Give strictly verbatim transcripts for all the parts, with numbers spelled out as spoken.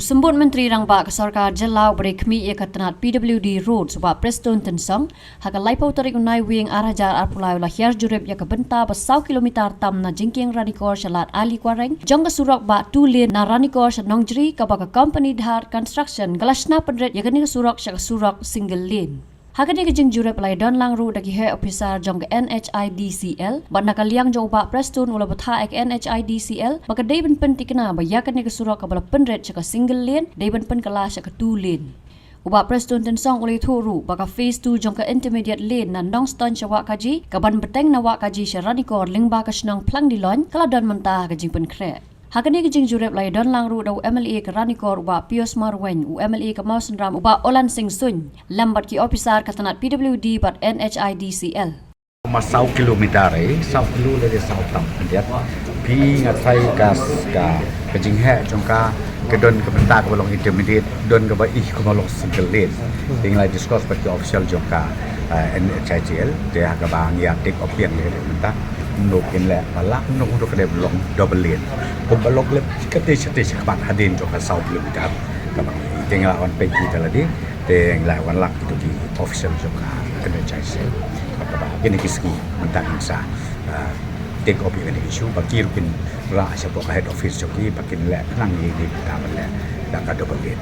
Symbud Myntri Rangbah ka Sorkar Jylla uba dei khmih ïa ka tnat P W D Roads, Bah Prestone Tynsong, ha ka laiphew tarik u Naiwieng ar hajar arphew lai u la hiar jurip ïa ka bynta ba saw kilometer tam na jingkieng Ranikor sha Lad Ailly Kwareng jong ka surok bah two lane na Ranikor sha Nongjri, kaba ka company Dhar Construction ka la shna pynrit ïa kane ka surok sha ka surok single lane. Ha kane ka jingjurip la ïadon lang ruh da ki heh ophisar jong ka N H I D C L, bad na ka liang jong u Bah Prestone u la bthah ïa ka N H I D C L ba ka dei ban pynthikna ba ïa kane ka surok kaba la pynrit sha ka single lane dei ban pynkylla sha ka two lane. U Bah Prestone Tynsong u la ïathuh ruh ba ka phase two jong ka intermediate lane na Nongstoiñ sha Wahkaji, ka ban bteng na Wahkaji sha Ranikor lyngba ka shnong Phlangdiloiñ, ka la don mynta ha ka jingpynkhreh. Ha kane ka jingjurip la ïadon lang ruh da u M L A ka Ranikor u Bah Pius Marwein, u M L A ka Mawsynram u Bah Olan Singh Suin, lem bad ki ophisar ka tnat P W D bad N H I D C L. Ma saw kilometer, eh, saw kilo lane saw tam khyndiat. Phi nga trai ka, ka, ka jingheh jong ka, ka don ka bynta kaba long intermediate, don kaba ih kaba long single lane. Te ngi la discuss bad ki official jong ka, eh, N H I D C L, te ha kaba ngi ïa take up biang lane mynta. Kumno kin leh ba lah, kumno kumno ka dei ba long double lane. Kumba long leh kate shate shakbat hadien jong ka saw kilometer. Kaba ngi te ngi la wan peit kita lade, te ngi la wan lap kito ki official jong ka N H I D C L. Kaba kine ki sngi mynta ngin sa, ah, take up ïa kane ka issue, ba ki ruh kin rah shapoh ka head office jong ki, ba kin leh khnang ïa kane ka bynta ban leh da ka double lane.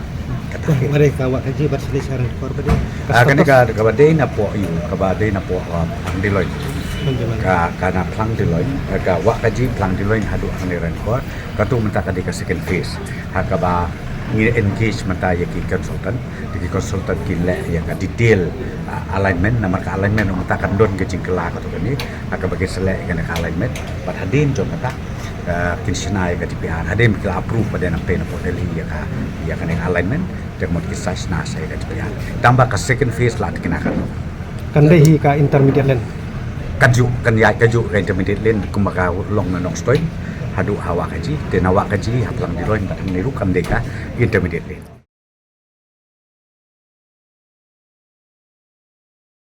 Kata Wah, ki. Mare ka Wahkaji bad sha Ranikor ba dei. Ah, kane ka, kaba dei napoh ïu, kaba dei napoh, ah, Phlangdiloiñ. Phlangdiloiñ. Ka, ka na Phlangdiloiñ, eh, ka Wahkaji, Phlangdiloiñ haduh hangne Ranikor. Kato mynta ka dei ka second phase. Ha kaba ngi engage mynta ïa ki consultant, te ki consultant kin leh ïa ka detail, ah, alignment, namar ka alignment mynta kan don ka jingkylla kato kane, ha kaba kin sa leh ïa kane ka alignment, bad hadien jong kata, ah, kin shna ïa ka D P R, hadien ba ki la approve pat de na pdeng na pdeng Delhi ïa ka, ïa kane ka alignment, te ka mut kin sa shna sa ïa ka D P R. Tang ba ka second phase la thikna katno. Kan dei hi ka intermediate lane. Kajuh, kan ïaid kajuh ka intermediate lane, kumba ka long na Nongstoiñ haduh ha Wahkaji, te na Wahkaji ha Phlangdiloiñ bad hangne ruh kan dei ka intermediate lane.